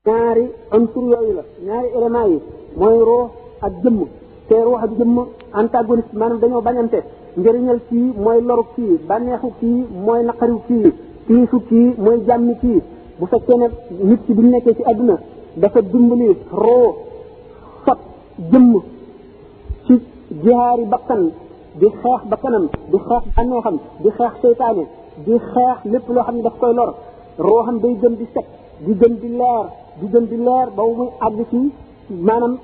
ñaari unsur yooyu la ñaari éléments yi mooy ruux ak jëmm te ruux ak jëmm antagoniste maanaam dañoo bañante njëriñal kii mooy loru kii bànneexu kii mooy naqariw kii tiisu kii mooy jàmmi kii bu fekkee ne nit ki bu ñu nekkee ci àdduna dafa dimbali ruux fat jëmm ci jihaari bakkan di xeex bakkanam di xeex bànneexam di xeex seytaane di xeex lépp loo xam ne daf koy lor ruuxam day gën di set di gën di leer di gën di leer ba muy àgg ci maanaam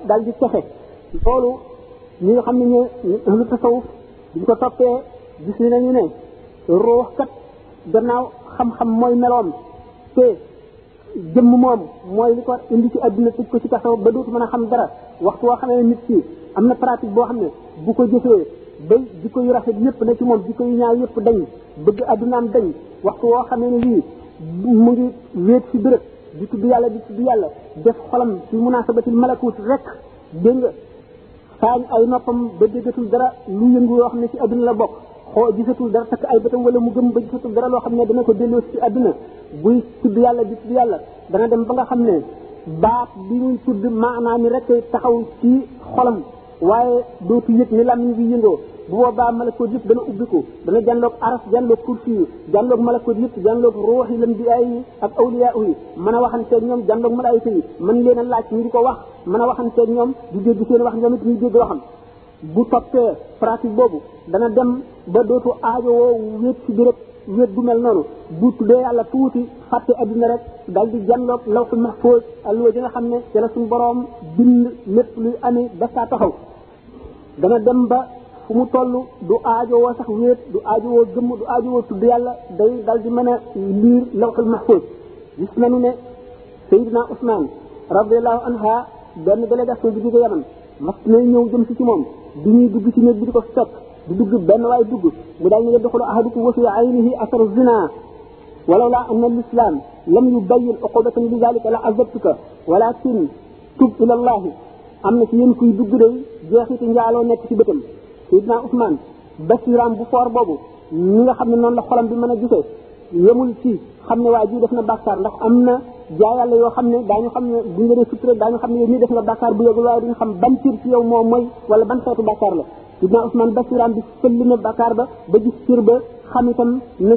dal di texe loolu ñi nga xam ne ñu ahlu tasawuf duñ ko toppee gis nañu ne ruux kat gannaaw xam-xam mooy meloom te jëmm moom mooy li ko indi ci àdduna tëj ko ci kaso ba dootu mën a xam dara waxtu woo xamee nit ki am na pratique boo xam ne bu ko jëfee ba jikko yu rafet yëpp na ci moom jikko yu ñaaw yëpp dañ bëgg àddunaam dañ waxtu woo xamee ne lii mu ngi wéet ci béréb di tudd yàlla def xolam ci munaasabatil malakut rek dégg nga saañ ay noppam ba déggatul dara lu yëngu yoo xam ne ci àdduna la bokk gisatul dara takk ay bëtam wala mu gëm ba gisatul dara loo xam ne dana ko delloo ci àdduna buy tudd yàlla di tudd yàlla dana dem ba nga xam ne baat bi ñuy tudd maanaa ni rek taxaw ci xolam waaye dootu yëg ni lam bi yëngoo bu boobaa malakoot yëpp dana ubbiku dana jànloog aras jànloog kursi yi jànloog malakoot yëpp jànloog ruux yi lam bi ay ak awliya yi mën a waxanteeg ñoom jànloog malaayika yi mën leen a laaj ñu di ko wax mën a waxanteeg ñoom di dégg seen wax ñoom it ñuy dégg waxam bu toppee pratique boobu dana dem ba dootu aajo woo wéet ci béréb wéet bu mel noonu bu tuddee yàlla tuuti fàtte adduna rek dal di jànloog lawhul mahfuz alluwa ji nga xam ne ci la suñu boroom bind lépp luy amee ba saa taxaw dana dem ba fu mu toll du aajo woo sax wéet du aajo woo gëmm du aajo woo tudd yàlla day dal di mën a liir lawhul mahfuz gis nañu ne Seydina Ousmane radiyallahu anha benn délégation bi jóge Yaman mas na ñëw jëm si ci moom bi ñuy dugg ci néeg bi di ko fekk di dugg benn waay dugg mu daal ne yadxulu ahadukum wa fi aynihi asaru zina walawla anna al-islam lam yubayyin uqubatan li zalika la azabtuka walakin tub ila allah am na ci yéen kuy dugg day jeexiti njaaloo nekk ci bëtam Seydina Ousmane basiram bu foor boobu ñi nga xam ne noonu la xolam bi mën a gisee yemul ci xam ne waa ji def na bàkkaar ndax am na jaay yàlla yoo xam ne daañu xam ne buñ la dee sutura daañu xam ne yow mii def nga bàkkaar bu yëgul waaye duñu xam ban cër ci yow moo mooy wala ban xeetu bàkkaar la Seydina Ousmane basiram bi fëlli na bàkkaar ba gis cër ba xam itam na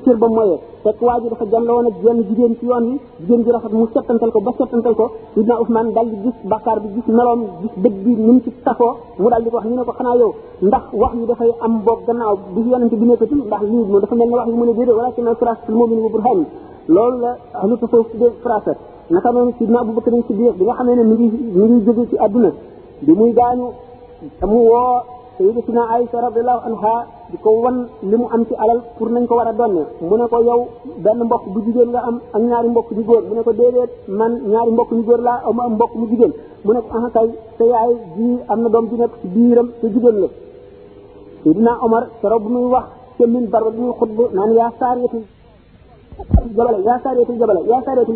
cër ba mooyee fekk waa ji dafa jànla woon ak jenn jigéen ci yoon wi jigéen ji rafet mu settantal ko ba settantal ko Seydina Ousmane daal di gis bàkkaar bi gis meloom gis dëgg bi ni mu ci tafoo mu daal di ko wax ñu ne ko xanaa yow ndax wax yi dafay am boog gannaaw bi yonente bi nekkatul ndax lii moom dafa mel ne wax yi mu ne déedéet wala ci na firaasatul mu'min wa burhaan loolu la ahlu tasawuf tuddee firaasa naka noonu Seydina Abubakar Siddiq bi nga xamee ne mi ngi jóge ci àdduna bi muy gaañu mu woo Sayyidatina Aïcha radiyallahu anha di ko wan li mu am ci alal pour nañ ko war a donne mu ne ko yow benn mbokk bu jigéen nga am ak ñaari mbokk ñu góor mu ne ko déedéet man ñaari mbokk ñu góor laa am am mbokk mu jigéen mu ne ko ah kay sa yaay ji am na doom ji nekk ci biiram te jigéen la Seydina Omar keroog bu muy wax ca minbar ba bu muy xutba naan yaa saariyatul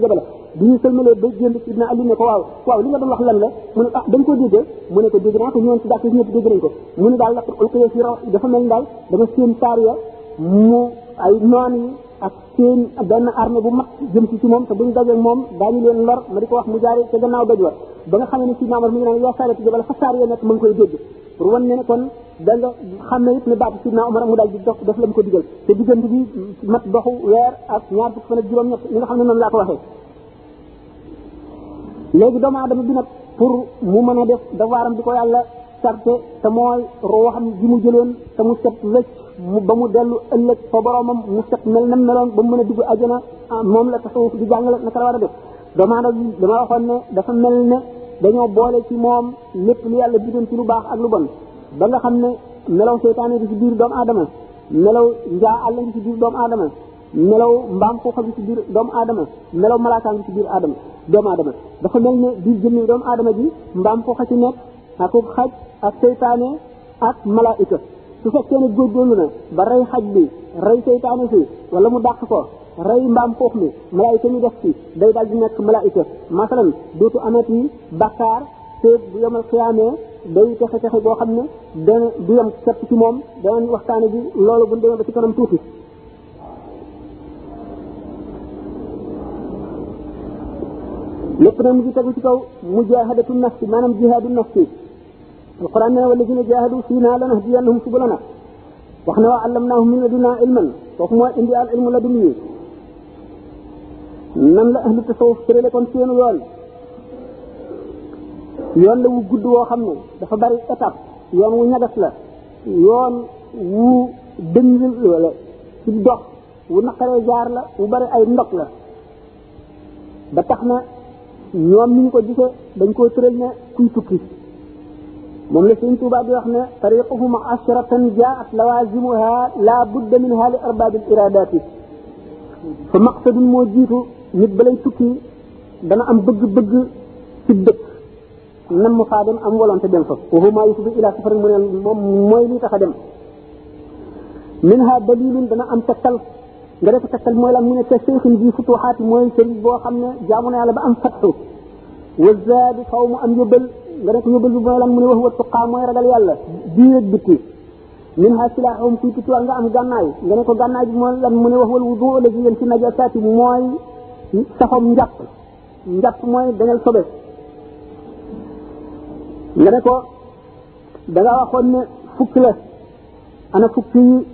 jabala bi ñu sëlmalee ba génn Sidna Ali ne ko waaw li nga doon wax lan la mu ne dañ ko déggee mu ne ko dégg naa ko ñëwoon ci dàkk ñëpp dégg nañ ko mu ne daal la ulqiya fi raw dafa mel ni daal dama seen saariya mu ay noon yi ak seen benn armée bu mag jëm ci moom te buñ dajee moom daañu leen lor ma di ko wax mu jaare te gannaaw daj wa ba nga xamee ne Sidna Omar mi ngi naan yaa saariyatul jabala fa saariya nekk ma ngi koy dégg pour wan ne kon da nga xam ne it ne baatu Sidna Omar mu daal di dox def la mu ko digal te diggante bi mat doxu weer ak ñaar fukki fan ak juróom-ñett li nga xam ne noonu laa ko waxee léegi doomu aadama bi nag pour mu mën a def dawaaram di ko yàlla sarte te mooy ruuxam ji mu jëloon te mu set wecc ba mu dellu ëllëg fa boromam mu set mel na meloon ba mu mën a dugg àjjana moom la tasawuf di jàngale naka la war a def doomu aadama bi dama waxoon ne dafa mel ne dañoo boole ci moom lépp lu yàlla bindoon ci lu baax ak lu bon ba nga xam ne melaw seytaane bi ci biir doomu aadama melaw njaa àll ngi ci biir doomu aadama melaw mbaam xuuxa bi ci biir doomu aadama melaw malaakaa ngi ci biir doomu aadama dafa mel ne biir jëmmi doomu aadama ji mbaam xuuxa ci nekk ak xaj ak seytaane ak malaayika su fekkee ne góorgóorlu na ba rey xaj bi rey seytaane si wala mu dàq ko rey mbaam xuux mi malaayika ñu def ci day daal di nekk malaayika masalan dootu amati bakkaar te bu yemal xiyaamee day texe boo xam ne dana du yem sepp ci moom danañ waxtaane bi loolu bu ñu demee ba ci kanam tuuti lépp na mu ngi tegu ci kaw mujahadatu nafsi maanaam jihaadu nafsi alquran ne walladina jahadu fiina lanahdiyannahum subulana wax ne wa allamnahum min ladunna ilman kooku mooy indi al ilmu ladunni nan la ahlu tasawuf tërale kon seenu yoon la wu gudd woo xam ne dafa bari étape yoon wu ñagas la yoon wu dëng la ci dox wu naqaree jaar la wu bari ay ndok la ba tax na ñoom ni ñu ko gisee dañ koo tëral ne kuy tukki moom la Sëriñ Tuubaa di wax ne tariquhum asharatan jaat lawazimuha la budda minha li arbabil iradati fa maqsadun moo jiitu nit balay tukki dana am bëgg-bëgg ci dëkk nam mu faa dem am volonté dem fa waxu maa yusubu ila safar mu ne moom mooy li tax a dem minha dalilun dana am tegtal nga def tegtal mooy lan mu ne te seyxin bi futuxaati mooy sëriñ boo xam ne jaamu na yàlla ba am fatxu wa zaadi faw mu am yóbbal nga ne ko yóbbal bi mooy lan mu ne wax wa tuqaa mooy ragal yàlla biir ak bitti minha silaaxum kuy tukki nga am gànnaay nga ne ko gànnaay bi mooy lan mu ne wax wal wudu la ji yéen ci najasaati mooy saxom njàpp mooy dañal sobe nga ne ko da nga waxoon ne fukk la ana fukki yi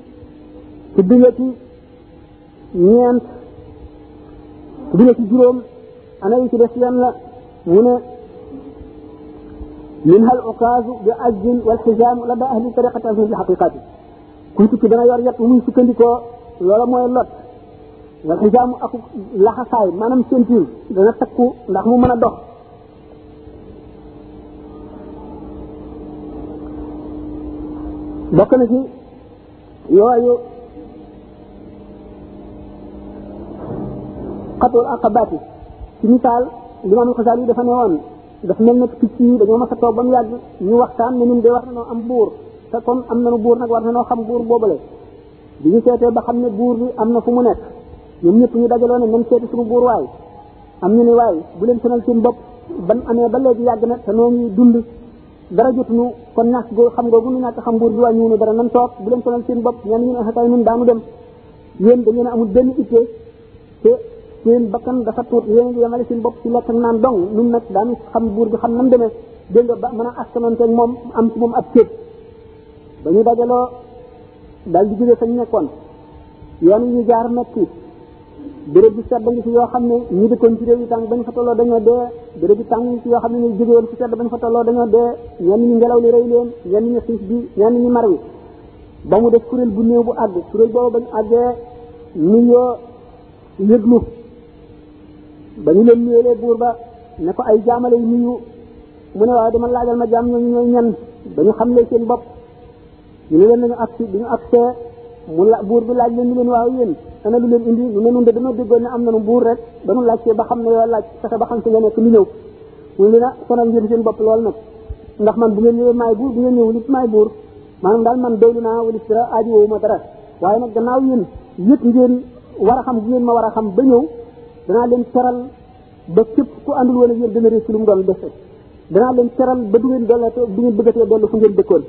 ci dinga ci ñeent ci dinga ci juróom ana yi ci des yan la mu ne minha al ukaazu bi ajjin wal xijaam la da ahli tariqati azim bi xaqiqati kuy tukki dana yor yet muy sukkandikoo loola mooy lot wal xijaamu ak laxasaay maanaam ceinture dana takku ndax mu mën a dox bokk na ci yooyu xatul aqabaati ci misaal Imaam Al-Xasaali yi dafa ne woon daf mel ne picc yi dañoo mas a toog ba mu yàgg ñu waxtaan ne ñun de war nañoo am buur te comme am nañu buur nag war nañoo xam buur boobale bi ñu seetee ba xam ne buur bi am na fu mu nekk ñoom ñëpp ñu dajaloo ne nañ seeti suñu buur waay am ñu ne waay bu leen sonal seen bopp ban amee ba léegi yàgg na te noo ngi dund dara jotuñu kon ñàkk goo xam googu ñu ñàkk xam buur bi wàññiwu ne dara nan toog bu leen sonal seen bopp ñenn ñu ne xakay ñun daanu dem yéen da ngeen a amul benn ittee te seen bakkan dafa tuut yéen ngi yemale seen bopp ci lekk ak naan dong ñun nag daanu xam buur bi xam nam demee dégg nga ba mën a askanonteeg moom am ci moom ab céet ba ñu dajaloo daal di jóge fañ nekkoon yoon yi ñu jaar metti béréb bi sedd ngi ci yoo xam ne ñi dëkkoon ci réew yi tàng bañ fa tolloo dañoo dee béréb bi tàng ci yoo xam ne ñu jóge woon ci sedd bañ fa tolloo dañoo dee ñenn ñi ngelaw li rey leen ñenn ñi xiif bi ñenn ñi mar wi ba mu def kuréel bu néew bu àgg kuréel boobu bañ àggee nuyoo yëglu ba ñu leen nuyoolee buur ba ne ko ay jaamale yu nuyu mu ne waaw dama laajal ma jaam ñooñu ñooy ñan ba ñu xamlee seen bopp ñu ne leen nañu agsi bi ñu agsee mu la buur bi laaj leen ñu leen waaw yéen ana lu leen indi ñu ne nun de dañoo déggoon ne am nañu buur rek ba nu laajtee ba xam ne yoo laaj fexe ba xam si nga nekk lu ñëw mu ne na sonal ngeen seen bopp lool nag ndax man bu ngeen ñëwee maay buur bu ngeen ñëwul it maay buur maanaam daal man doylu naa wala dara aaji woowu ma dara waaye nag gannaaw yéen yëpp ngeen war a xam bu ngeen ma war a xam ba ñëw danaa leen teral ba képp ku àndul woon ak yéen dana réussir lu mu doon defe danaa leen teral ba du ngeen dollatee du ngeen bëggatee dellu fu ngeen dëkkoon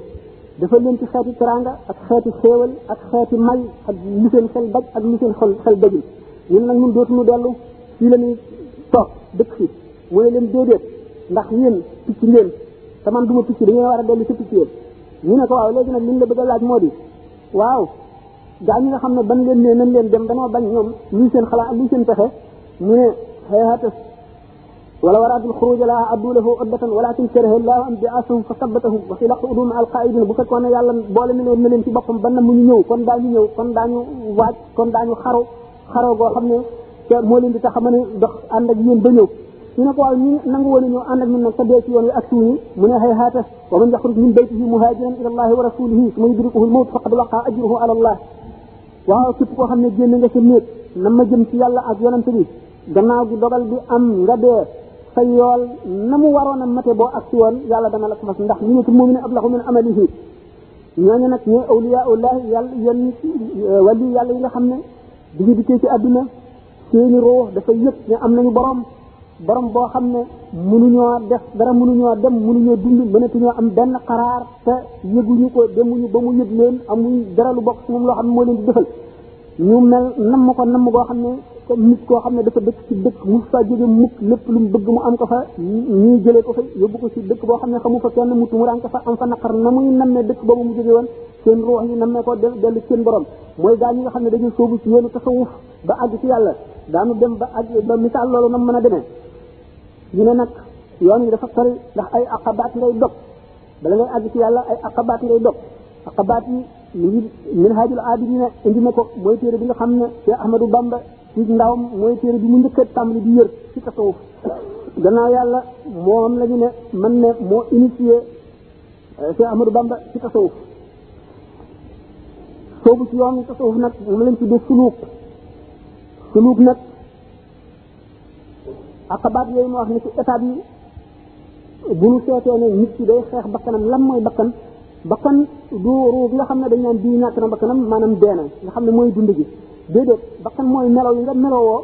dafa leen ci xeeti teranga ak xeeti xéewal ak xeeti may ak lu seen xel daj ak lu seen xel dajul ñun nag ñun dootuñu dellu fii la ñuy toog dëkk fi mu ne leen déedéet ndax yéen picc ngeen te man du ma picc da ngeen war a dellu ci picc yéen ñu ne ko waaw léegi nag li ñu la bëgg a laaj moo di waaw gaa ñi nga xam ne ban leen ne nañ leen dem danoo bañ ñoom luy seen xalaat luy seen pexe mu ne xeexata wala waraadul xuruj la addu lahu uddatan walakin karaha Allah an bi'asahum fa sabbatahum wa xila qudum al qaidin bu fekkoon ne yàlla boole na leen ci boppam ba na mu ñu ñëw kon daañu waaj kon daañu xaro goo xam ne te moo leen di tax a mën a dox ànd ak yéen ba ñëw ñu ne ko waaw ñi nangu woon ñëw ànd ak ñun nag te dee ci yoon wi ak suñu mu ne hayhata wa man yaxruj min baytihi muhajiran ila Allah wa rasulihi summa yudrikuhu al mawt faqad waqa ajruhu ala Allah waaw képp koo xam ne génn nga sa néeg na ma jëm ci yàlla ak yonante bi gannaaw gi dogal bi am nga dee sa yool na mu waroon a mate boo ak si woon yàlla dana la ko fas ndax li nekk mu'min ablahu min amalihi ñooñu nag ñooy awliyaullah yàlla yenn wali yàlla yi nga xam ne bi ñu dikkee ci àdduna seeni ruux dafa yëg ne am nañu borom boo xam ne mënuñoo def dara mënuñoo dem mënuñoo dund mënatuñoo am benn xaraar te yëguñu ko demuñu ba mu yëg leen amuñ dara lu bokk ci moom loo xam ne moo leen di defal ñu mel namm ko namm goo xam ne comme nit koo xam ne dafa dëkk ci dëkk mu fa jóge mukk lépp lu mu bëgg mu am ko fa ñuy jëlee ko fa yóbbu ko ci dëkk boo xam ne xamu fa kenn mu tumuraanke fa am fa naqar na muy nammee dëkk boobu mu jóge woon seen ruux yi nammee ko dellu seen borom mooy gaa ñi nga xam ne dañuy sóobu ci yoonu tasawuf ba àgg ci yàlla daanu dem ba àgg ba misaal loolu nam mën a demee ñu ne nag yoon yi dafa sori ndax ay aqabaat ngay dog bala ngay àgg ci yàlla ay aqabaat ngay dog aqabaat yi mu ngi minhajul abidina indi na ko mooy téere bi nga xam ne Cheikh Ahmadou Bamba ci ndawam mooy téere bi mu njëkk a tàmbali di yër ci tasawuf gannaaw yàlla moom la ñu ne man ne moo initié Cheikh Ahmadou Bamba ci tasawuf soobu ci yoon tasawuf nag moom lañ tuddee suluuk nag aqabaat yooyu mu wax ne ci étape yi bu ñu seetee ne nit ki day xeex bakkanam lan mooy bakkan du ruug nga xam ne dañ naan bii ñàkk na bakkanam maanaam deena nga xam ne mooy dund gi déedéet bakkan mooy melaw yi nga melowoo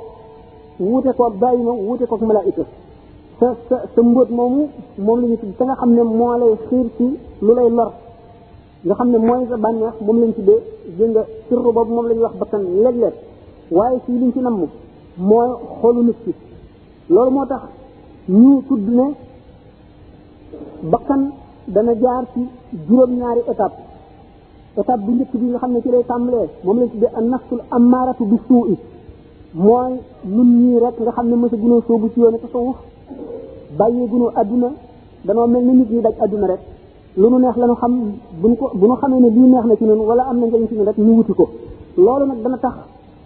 wuute koog bàyyi ma wuute koog malaayika sa mbóot moomu moom la ñu tudd te nga xam ne moo lay xiir ci lu lay lor nga xam ne mooy sa bànneex moom lañ tuddee dégg nga sirru boobu moom la ñuy wax bakkan léeg-léeg waaye fii liñ ci namm mooy xolu nit ki loolu moo tax ñu tudd ne bakkan dana jaar ci juróom-ñaari étape bu njëkk bi nga xam ne ci lay tàmbalee moom lañ tuddee an nafsul ammaratu bi suu'i mooy nun ñii rek nga xam ne mësa gunoo soobu ci yoonu tasawuf bàyyee gunoo adduna danoo mel ni nit ñi daj adduna rek lu nu neex la nu xam bu nu xamee ne lii neex na ci ñun wala am na njëriñ ci ñun rek ñu wuti ko loolu nag dana tax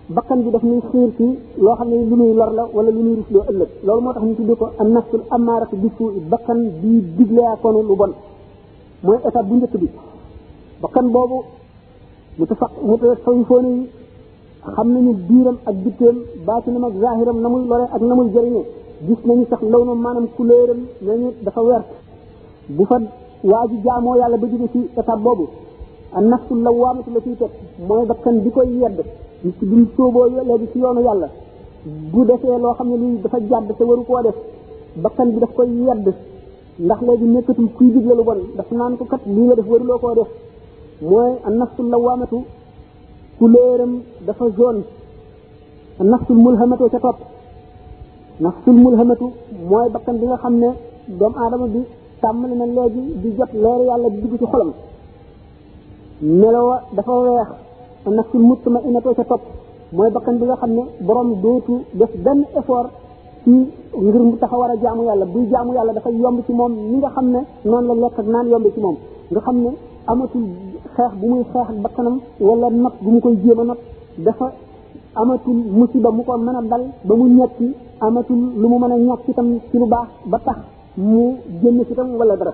bakkan bi daf ñuy xiir ci loo xam ne lu nuy lor la wala lu nuy rusloo ëllëg loolu moo tax ñu tuddee ko an nafsul ammaratu bi suu'i bakkan bi diglee koonu lu bon mooy étape bu njëkk bi bakkan boobu mu tasawufoon yi xam nañu biiram ak bitteem baatinam ak zahiram na muy lore ak na muy jëriñee gis nañu sax law na maanaam couleuram nañu dafa wert bu fa waa ji jaamoo yàlla ba jóge ci étape boobu an nafsul lawaamatu la ciy teg mooy bakkan bi koy yedd nit ki duñ sóoboo léegi ci yoonu yàlla bu defee loo xam ne lii dafa jàdd te waru koo def bakkan bi daf koy yedd ndax léegi nekkatul kuy digle lu bon daf naan ko kat lii nga def waruloo koo def mooy an nafsul lawaamatu couleuram dafa jaune an nafsul mulhamatu ca topp nafsul mulhamatu mooy bakkan bi nga xam ne doomu aadama bi tàmmali na léegi di jot leeru yàlla di dugg ci xolam melowa dafa weex an nafsul mutmainatu ca topp mooy bakkan bi nga xam ne borom dootu def benn effort ci ngir mu tax a war a jaamu yàlla buy jaamu yàlla dafay yomb ci moom ni nga xam ne noonu la lekk ak naan yomb ci moom nga xam ne amatul xeex bu muy xeex ak bakkanam wala not bu mu koy jéem a not dafa amatul musiba mu ko mën a dal ba mu ñetti amatul lu mu mën a ñàkk itam ci lu baax ba tax mu génn ci tam wala dara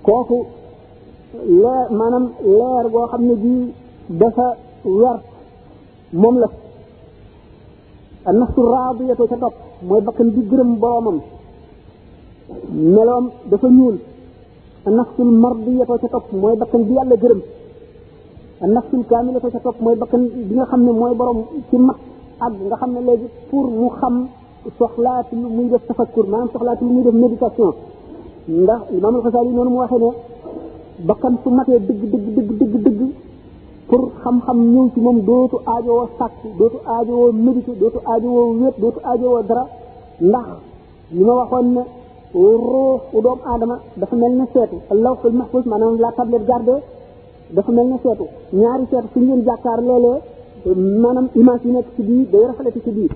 kooku leer maanaam leer goo xam ne bii dafa wert moom la an nafsu raadiyatu ca topp mooy bakkan bi gërëm boromam meloom dafa ñuul an nafsul mardiyatu ca topp mooy bakkan bi yàlla gërëm an nafsul kaamilatu ca topp mooy bakkan bi nga xam ne mooy borom ci mat ak nga xam ne léegi pour mu xam soxlaati lu muy def tafakkur maanaam soxlaati lu muy def méditation ndax Imaam al-Xasaali noonu mu waxee ne bakkan su matee dëgg pour xam-xam ñëw ci moom dootu aajowoo sàkk dootu aajowoo méditer dootu aajowoo wéet dootu aajowoo dara ndax li ma waxoon ne ruux u doomu aadama dafa mel ne seetu lawhul mahfuz maanaam la tablette gardée dafa mel ne seetu ñaari seetu suñu leen jàkkaar léeg-léeg maanaam image yi nekk ci biir day rafetlu ci biir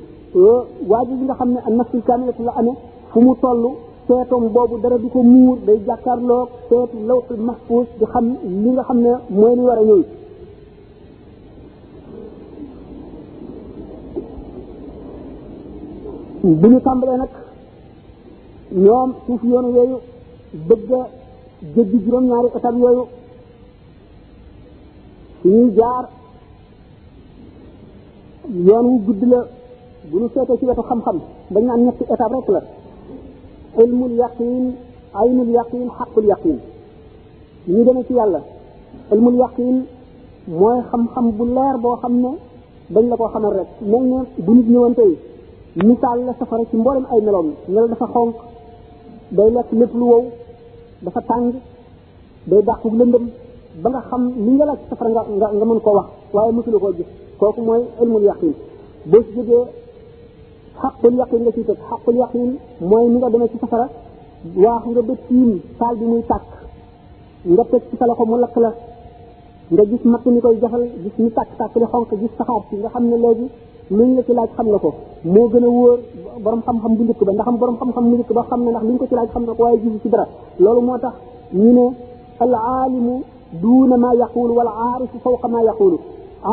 waa ji nga xam ne an nafsul kaamilatu la amee fu mu toll seetoom boobu dara du ko muur day jàkkaarloo seetu lawhul mahfuz di xam li nga xam ne mooy li war a ñëw bu ñu tàmbalee nag ñoom suuf yoonu yooyu bëgg a jéggi juróom-ñaari étape yooyu suñuy jaar yoon wu gudd la bu ñu seetee ci wetu xam-xam dañ naan ñetti étape rek la ilmul yaqin aynul yaqin xaqul yaqin ñu demee ci yàlla ilmul yaqin mooy xam-xam bu leer boo xam ne dañ la ko xamal rek mel ne bu nit ñëwoon tey misaal la safara ci mboolem ay meloom melo dafa xonq day lekk lépp lu wow dafa tàng day dàqu lëndëm ba nga xam li nga la ci safara nga mën koo wax waaye mësula koo gis kooku mooy ilmul yaqin bés jógee xaqul yaqin nga ci teg xaqul yaqin mooy ni nga demee ci safara waax nga ba tiim taal bi muy tàkk nga teg ci sa loxo mu lakk la nga gis matt ni koy jafal gis ni tàkk-tàkk li xonq gis saxaar si nga xam ne léegi luñ la ci laaj xam nga ko moo gën a wóor borom xam-xam bu njëkk ba ndax am borom xam-xam bu njëkk ba xam ne ndax luñ ko ci laaj xam na ko waaye gisu ci dara loolu moo tax ñu ne al aalimu duuna maa yaqulu wal aarifu fawqa maa yaqulu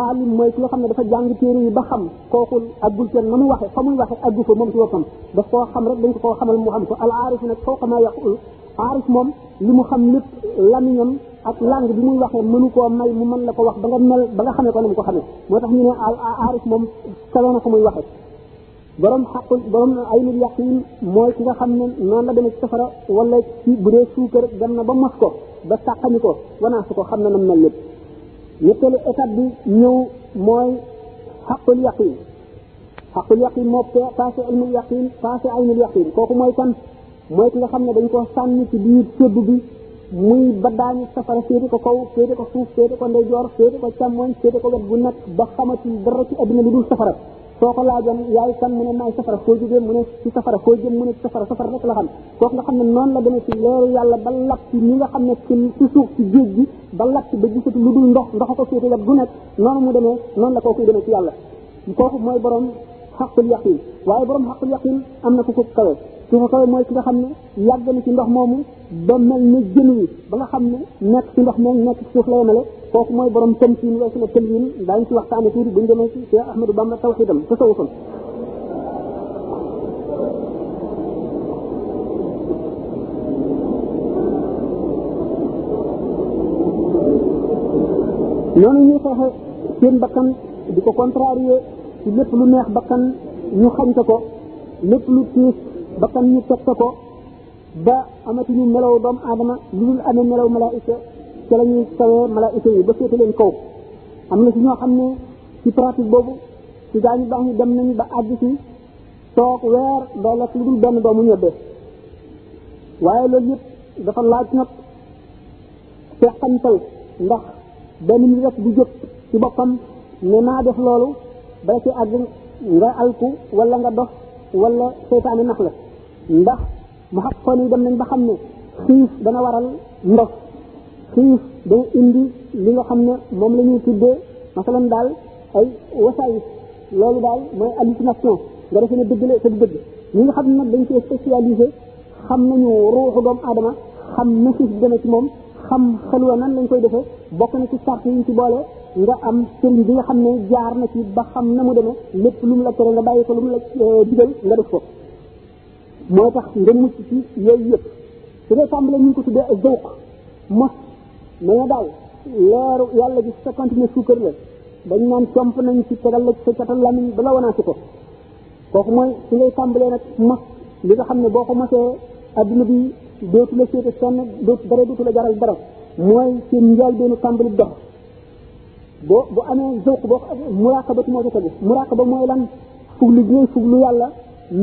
aalim mooy ki nga xam ne dafa jàng téere yi ba xam kooku aggul kenn na mu waxe fa muy waxe aggu fa moom ci boppam daf koo xam rek dañ ko koo xamal mu xam ko al aarifu nag fawqa maa yaqulu aarif moom li mu xam lépp lamiñam ak langue bi muy waxee mënu koo may mu mën la ko wax ba nga mel ba nga xamee ko na mu ko xamee moo tax ñu ne aarif moom kawe na ko muy waxe borom xaqul borom aynul yaqin mooy ki nga xam ne noonu la demee ci safara wala ci bu dee suukar dem na ba mos ko ba sàqami ko wanaasu ko xam na nam mel lépp ñetteelu étape bi ñëw mooy xaqul yaqin xaqul yaqin moo passé ilmul yaqin passé aynul yaqin kooku mooy kan mooy ki nga xam ne dañ ko sànni ci biir séddu bi muy ba daañu safara féete ko kaw féete ko suuf féete ko ndeyjoor féete ko càmmoñ féete ko wet bu nekk ba xamatul dara ci adduna lu dul safara soo ko laajoon yaay kan mu ne maay safara foo jógee mu ne ci safara foo jëm mu ne ci safara safara rek la xam kooku nga xam ne noonu la demee ci leeru yàlla ba lapp ci ñi nga xam ne ci suuf ci géej gi ba lapp ba gisatu lu dul ndox ndox ko féete wet bu nekk noonu mu demee noonu la kooku demee ci yàlla kooku mooy borom xaqul yaqin waaye borom xaqul yaqin am na ku ko kawe ki ko kawe mooy ki nga xam ne yàgg na ci ndox moomu ba mel ne jën wi ba nga xam ne nekk ci ndox moom nekk ci suuf la yemale kooku mooy borom tamkin weesu na tëlwin daañu ci waxtaane tuuti buñu demee ci Cheikh Ahmadou Bamba tawxidam tasawufam noonu ñuy xeexe seen bakkan di ko contrarier ci lépp lu neex bakkan ñu xañ ko lépp lu tiis bakkan ñu teg ko ba amatuñu melaw doomu aadama lu dul amee melaw malaayika ca la ñuy sawee malaayika yi ba féete leen kaw am na ci ñoo xam ne ci pratique boobu ci gaañu baax ñu dem nañu ba àgg ci toog weer doo lekk lu dul benn doomu ñebbe waaye loolu yëpp dafa laaj nag teqantal ndax benn nit rek bu jóg ci boppam ne naa def loolu ba ci àgg nga alku wala nga dox wala seytaane nax la ndax mu xaq fan yi dem nañ ba xam ne xiif dana waral ndox xiif dana indi li nga xam ne moom la ñuy tuddee masalan daal ay wasaay loolu daal mooy hallucination nga defee ne dëgg la te du dëgg ñi nga xam ne nag dañ cee spécialisé xam nañu ruuxu doomu aadama xam na xiif dana ci moom xam xelwa nan lañ koy defee bokk na ci sart yi ñu ci boole nga am sëriñ bi nga xam ne jaar na ci ba xam na mu demee lépp lu mu la tere nga bàyyi ko lu mu la digal nga def ko moo tax nga mucc ci yooyu yëpp su dee tàmbale ñu ngi ko tuddee zawq mos mais na daal leeru yàlla bi sa continuer suukar la dañ naan comp nañ ci tegal la sa catal lamiñ ba la wanaa si ko kooku mooy su ngay tàmbalee nag mos li nga xam ne boo ko mosee adduna bi dootu la féete fenn dootu la jaral dara mooy seen njaal beenu tàmbali dox bu amee zawq boo muraqaba moo ca tegu muraqaba mooy lan fuglu gi ngay fuglu yàlla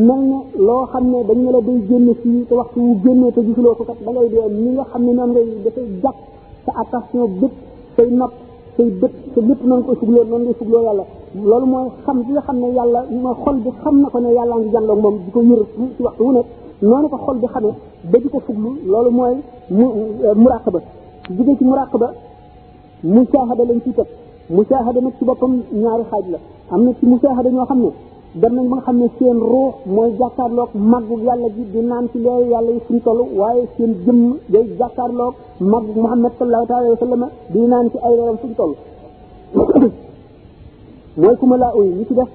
mel ne loo xam ne dañ ne la day génn fii te waxtu wu génnee te gisuloo ko kat da ngay dee ni nga xam ne noonu ngay dafay jàpp sa attention bépp say nopp say bët sa lépp noonu koy fugloo noonu ngay fugloo yàlla loolu mooy xam bi nga xam ne yàlla mooy xol bi xam na ko ne yàlla ngi jànloog moom di ko yër ci waxtu wu nekk noonu ko xol bi xamee ba di ko fuglu loolu mooy muraqaba jóge ci muraqaba mushahada lañ ciy teg mushahada nag ci boppam ñaari xaaj la am na ci mushahada ñoo xam ne dem nañ ba nga xam ne seen ruux mooy jàkkaarloog màggu yàlla ji di naan ci leer yàlla yi suñ toll waaye seen jëmm day jàkkaarloog màggu Muhammad sallallahu alayhi wa sallam di naan ci ay leeram suñ toll mooy ku ma laa uy ñi ci def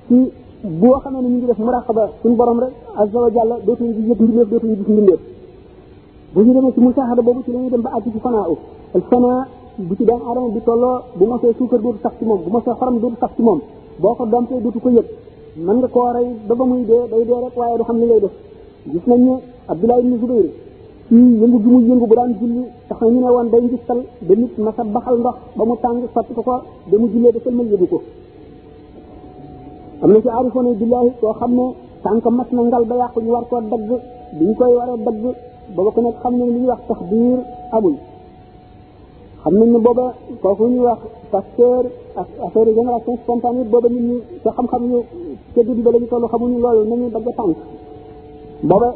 ci boo xamee ne ñu ngi def muraqaba suñ borom rek azza wa jalla dootuñu gis yëpp mbindeef dootuñu gis mbindeef bu ñu demee ci mushahada boobu ci la ñuy dem ba àgg ci fanaa u al fanaa bu ci doomu aadama bi tolloo bu mosee suukar dootu sax ci moom bu mosee xorom dootu sax ci moom boo ko dompee dootu ko yëg mën nga koo rey ba muy dee day dee rek waaye du xam ni lay def gis nañ ne Abdullah ibn Zubayr ci yëngu gi muy yëngu bu daan julli tax na ñu ne woon day ngistal ba nit ma sa baxal ndox ba mu tàng sotti ko ba mu jullee da sëlmal yëgu ko am na ci aarifoon billahi koo xam ne tànk mat na ngal ba yàqu ñu war koo dagg bi ñu koy waree dagg booba ko nekk xam ne li ñuy wax taxdiir amul xam nañ ne booba kooku ñuy wax Pasteur ak affaire génération spontanée booba nit ñi te xam-xam yu ca dudi ba la ñu toll xamuñu loolu nañu dagg tànk booba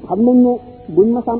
xam nañ ne buñ masaan